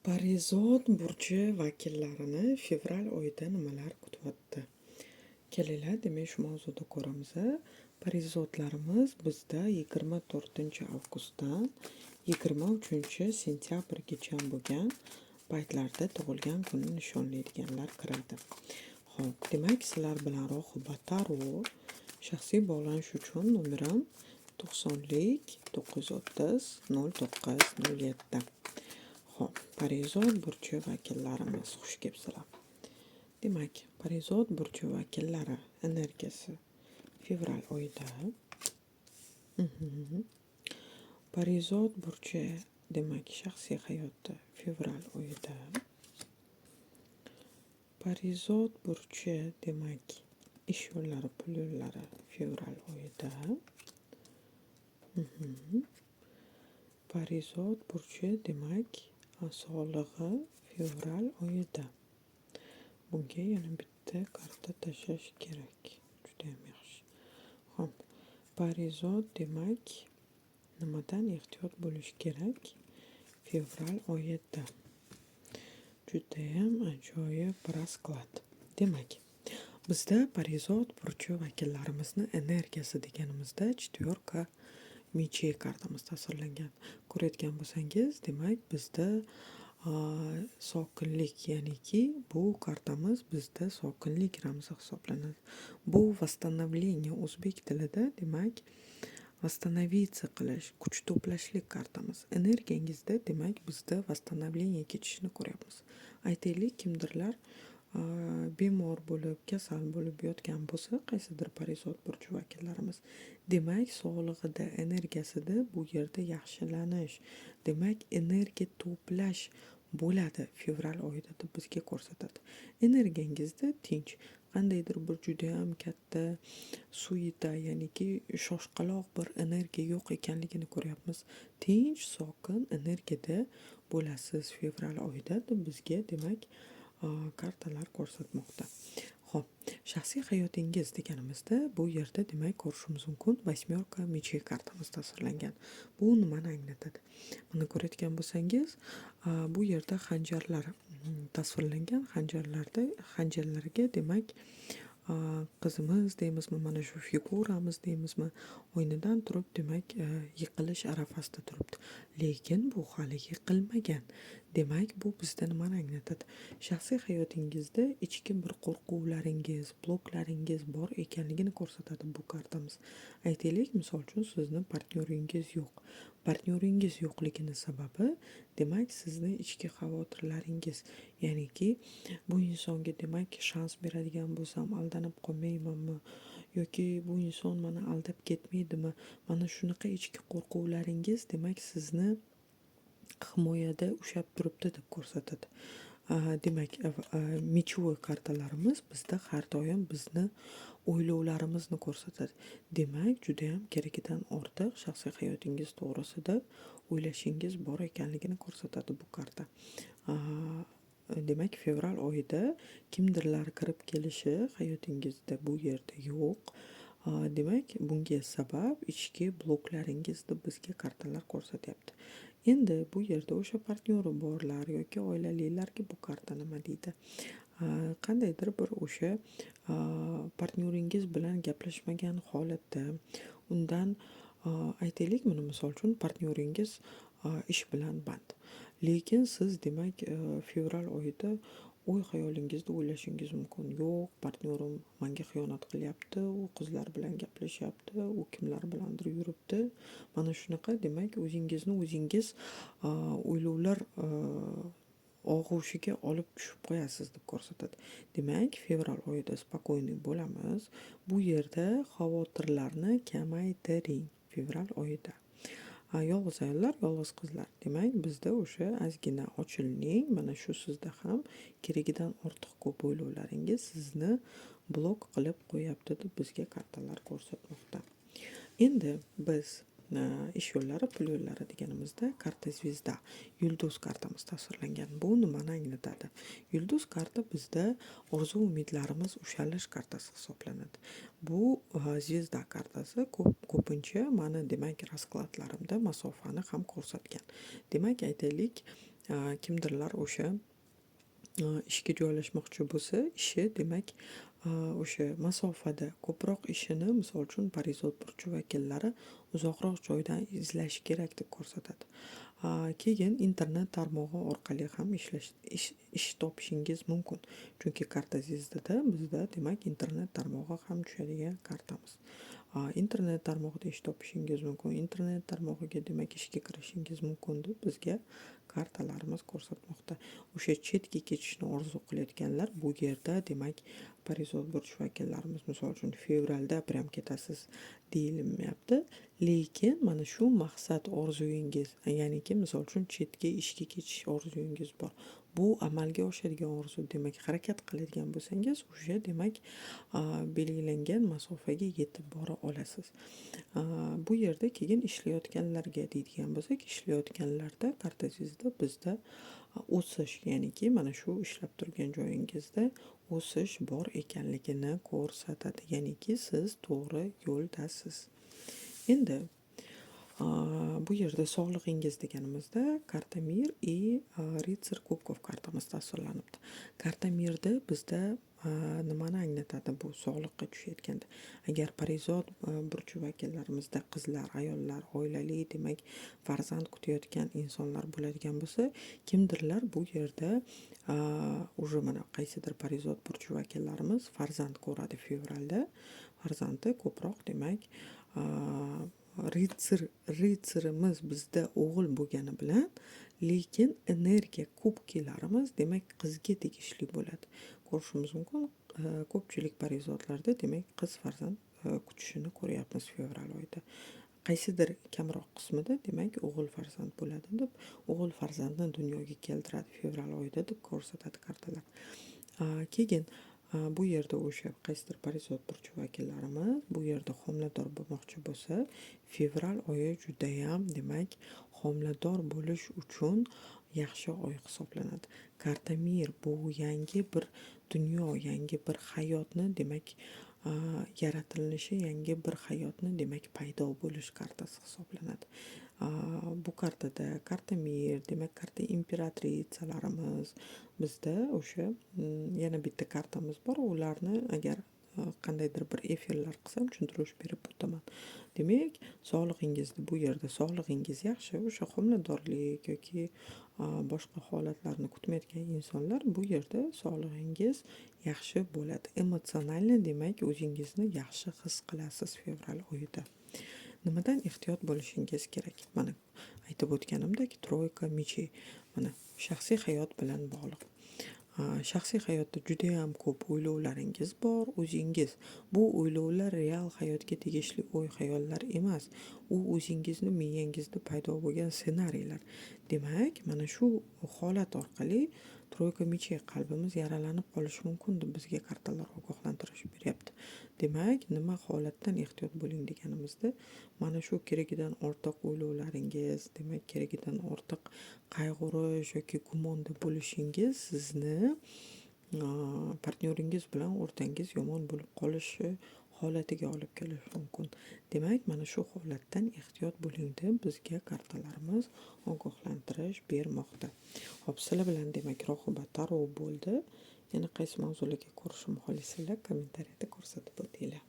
Parizod burchi vakillarini fevral oyida nimalar kutyapti? Kelinglar, demak, shu mavzuda ko'ramiz. Parizodlarimiz bizda 24-avgustdan 23-sentyabrgacha bo'lgan paytlarda tug'ilgan kunini nishonlaydiganlar kiradi. Xo'p, demak, sizlar bilan Rohiba Taro. Shaxsiy bog'lanish uchun nomerim 90 930 09 07. Xo'p, Parizod burchi vakillarimiz, xush kelibsizlar. Demak, Parizod burchi vakillari energiyasi fevral oyida. Parizod burchi, demak, shaxsiy hayotda fevral oyida. Parizod burchi, demak, ish yo'llari, pul yo'llari fevral oyida. Parizod burchi, demak, sog'lig'i fevral oyida. Bunga yana bitta karta tashlash kerak. Judayam yaxshi. Xo'p, Parizod, demak, nimadan ehtiyot bo'lish kerak fevral oyida? Judayam ajoyib rasklad. Demak, bizda Parizod burchi vakillarimizni energiyasi deganimizda четверка мечей kartamiz tasvirlangan. Ko'rayotgan bo'lsangiz, demak, bizda sokinlik, ya'niki bu kartamiz bizda sokinlik ramzi hisoblanadi. Bu восстановление, o'zbek tilida, demak, восстановиться qilish, kuch to'plashlik kartamiz. Energiyangizda, demak, bizda восстановление kechishini ko'ryapmiz. Aytaylik, kimdirlar bemor bo'lib, kasal bo'lib yotgan bo'lsa, qaysidir Parizod burchi vakillarimiz, demak, sog'lig'ida, energiyasida bu yerda yaxshilanish, demak, energiya to'plash bo'ladi fevral oyida deb bizga ko'rsatadi. Energiyangizda tinch, qandaydir bir judayam katta суета, ya'niki shoshqaloq bir energiya yo'q ekanligini ko'ryapmiz. Tinch, sokin energiyada bo'lasiz fevral oyida deb bizga, demak, kartalar ko'rsatmoqda. Xo'p, shaxsiy hayotingiz deganimizda bu yerda, demak, ko'rishimiz mumkin, восьмерка мечей kartamiz tasvirlangan. Bu nimani anglatadi? Mana, ko'rayotgan bo'lsangiz, bu yerda xanjarlar tasvirlangan. Xanjarlarda, xanjarlarga, demak, qizimiz deymizmi, mana shu figuramiz deymizmi, o'ynidan turib, demak, yiqilish arafasida turibdi. Lekin bu hali yiqilmagan. Demak, bu bizda nimani anglatadi? Shaxsiy hayotingizda ichki bir qo'rquvlaringiz, bloklaringiz bor ekanligini ko'rsatadi bu kartamiz. Aytaylik, misol uchun, sizni partnyoringiz yo'q. Partnyoringiz yo'qligini sababi, demak, sizni ichki xavotirlaringiz, ya'niki bu insonga, demak, shans beradigan bo'lsam, aldanib qolmaymanmi yoki bu inson mani aldab ketmaydimi? Mana shunaqa ichki qo'rquvlaringiz, demak, sizni himoyada ushlab turibdi deb ko'rsatadi. Demak, мечевой kartalarimiz bizda har doim bizni o'ylovlarimizni ko'rsatadi. Demak, judayam keragidan ortiq shaxsiy hayotingiz to'g'risida o'ylashingiz bor ekanligini ko'rsatadi bu karta. Demak, fevral oyida kimdirlar kirib kelishi hayotingizda bu yerda yo'q. Demak, bunga sabab ichki bloklaringiz deb bizga kartalar ko'rsatyapti. Endi bu yerda o'sha partnyori borlar yoki oilalilarga bu karta nima deydi? Qandaydir bir o'sha partnyoringiz bilan gaplashmagan holatda undan, aytaylik, mana, misol uchun, partnyoringiz ish bilan band. Lekin siz, demak, fevral oyida o'y xayolingizda o'ylashingiz mumkin: "Yo'q, partnyorim manga xiyonat qilyapti, u qizlar bilan gaplashyapti, u kimlar bilandir yuribdi." Mana shunaqa, demak, o'zingizni o'zingiz o'ylovlar og'ushiga olib tushib qo'yasiz deb ko'rsatadi. Demak, fevral oyida спокойный bo'lamiz. Bu yerda xavotirlarni kamaytiring fevral oyida. Yolg'iz ayollar, yolg'iz qizlar. Demak, bizda o'sha ozgina ochiling. Mana shu sizda ham keragidan ortiq ko'p o'ylovlaringiz sizni blok qilib qo'yapti deb bizga kartalar ko'rsatmoqda. Endi biz ish yo'llari, pul yo'llari deganimizda karta звезда, yulduz kartamiz tasvirlangan. Bu nimani anglatadi? Yulduz karta bizda orzu umidlarimiz ushalish kartasi hisoblanadi. Bu звезда kartasi ko'pincha mani, demak, raskladlarimda masofani ham ko'rsatgan. Demak, aytaylik, Kimdirlar o'sha ishga joylashmoqchi bo'lsa, ishi, demak, o'sha masofada ko'proq ishini, misol uchun, parizod burchi vakillari uzoqroq joydan izlashi kerak deb ko'rsatadi. Keyin internet tarmog'i orqali ham ish topishingiz mumkin, chunki карта звезда da bizda, demak, internet tarmog'i ham tushadigan kartamiz. Internet tarmog'ida ish topishingiz mumkin, internet tarmog'iga, demak, ishga kirishingiz mumkin deb bizga kartalarimiz ko'rsatmoqda. O'sha chetga ketishni orzu qilayotganlar bu yerda, demak, parizod burch vakillarimiz, misol uchun, fevralda прям ketasiz deyilmayapti, lekin mana shu maqsad orzuyingiz, ya'niki, misol uchun, chetga ishga ketish orzuyingiz bor, bu amalga oshadigan orzu. Demak, harakat qiladigan bo'lsangiz, o'sha, demak, belgilangan masofaga yetib bora olasiz. Bu yerda keyin ishlayotganlarga deydigan bo'lsak, ishlayotganlarda карта звезда bizda o'sish, ya'niki mana shu ishlab turgan joyingizda o'sish bor ekanligini ko'rsatadi, ya'niki siz to'g'ri yo'ldasiz. Endi bu yerda sog'lig'ingiz deganimizda, карта Мир и Рыцарь кубков kartamiz tasvirlanibdi. Карта Мир da bizda nimani anglatadi bu sog'liqqa tushayotganda? Agar parizod burchi vakillarimizda qizlar, ayollar, oilali, demak, farzand kutayotgan insonlar bo'ladigan bo'lsa, kimdirlar bu yerda уже mana qaysidir parizod burchi vakillarimiz farzand ko'radi fevralda. Farzandi ko'proq, demak, ritsarimiz bizda o'g'il bo'lgani bilan, lekin energiya кубки larimiz, demak, qizga tegishli bo'ladi. Ko'rishimiz mumkin, ko'pchilik parizodlarda, demak, qiz farzand kutishini ko'ryapmiz fevral oyida. Qaysidir kamroq qismida, demak, o'g'il farzand bo'ladi deb, o'g'il farzandni dunyoga keltiradi fevral oyida deb ko'rsatadi kartalar. Keyin bu yerda o'sha qaysidir parizod burchi vakillarimiz bu yerda homilador bo'lmoqchi bo'lsa, fevral oyi judayam, demak, homilador bo'lish uchun yaxshi oy hisoblanadi. Карта Мир bu yangi bir dunyo, yangi bir hayotni, demak, yaratilinishi, yangi bir hayotni, demak, paydo bo'lish kartasi hisoblanadi. Bu kartada карта Мир, demak, карта императрица larimiz bizda o'sha yana bitta kartamiz bor. Ularni agar qandaydir bir efirlar qilsam, tushuntirish berib o'taman. Demak, sog'lig'ingizni, bu yerda sog'lig'ingiz yaxshi, o'sha homiladorlik yoki boshqa holatlarni kutmayotgan insonlar, bu yerda sog'lig'ingiz yaxshi bo'ladi. Эмоционально, demak, o'zingizni yaxshi his qilasiz fevral oyida. Nimadan ehtiyot bo'lishingiz kerak? Mana, aytib o'tganimdek, тройка мечей, mana shaxsiy hayot bilan bog'liq. Shaxsiy hayotda judayam ko'p o'ylovlaringiz bor o'zingiz. Bu o'ylovlar real hayotga tegishli o'y xayollar emas, u o'zingizni miyangizda paydo bo'lgan ssenariylar. Demak, mana shu holat orqali, тройка мечей, qalbimiz yaralanib qolishi mumkin deb bizga kartalar ogohlantirish beryapti. Demak, nima holatdan ehtiyot bo'ling deganimizda, mana shu keragidan ortiq o'ylovlaringiz, demak, keragidan ortiq qayg'urish yoki gumonda bo'lishingiz sizni partnyoringiz bilan o'rtangiz yomon bo'lib qolishi holatiga olib kelishi mumkin. Demak, mana shu holatdan ehtiyot bo'ling deb bizga kartalarimiz ogohlantirish bermoqda. Xo'p, sizlar bilan, demak, Rohiba Taro bo'ldi. Yana qaysi mavzularga ko'rishimni xohlaysanglar, kommentariyada ko'rsatib o'tinglar.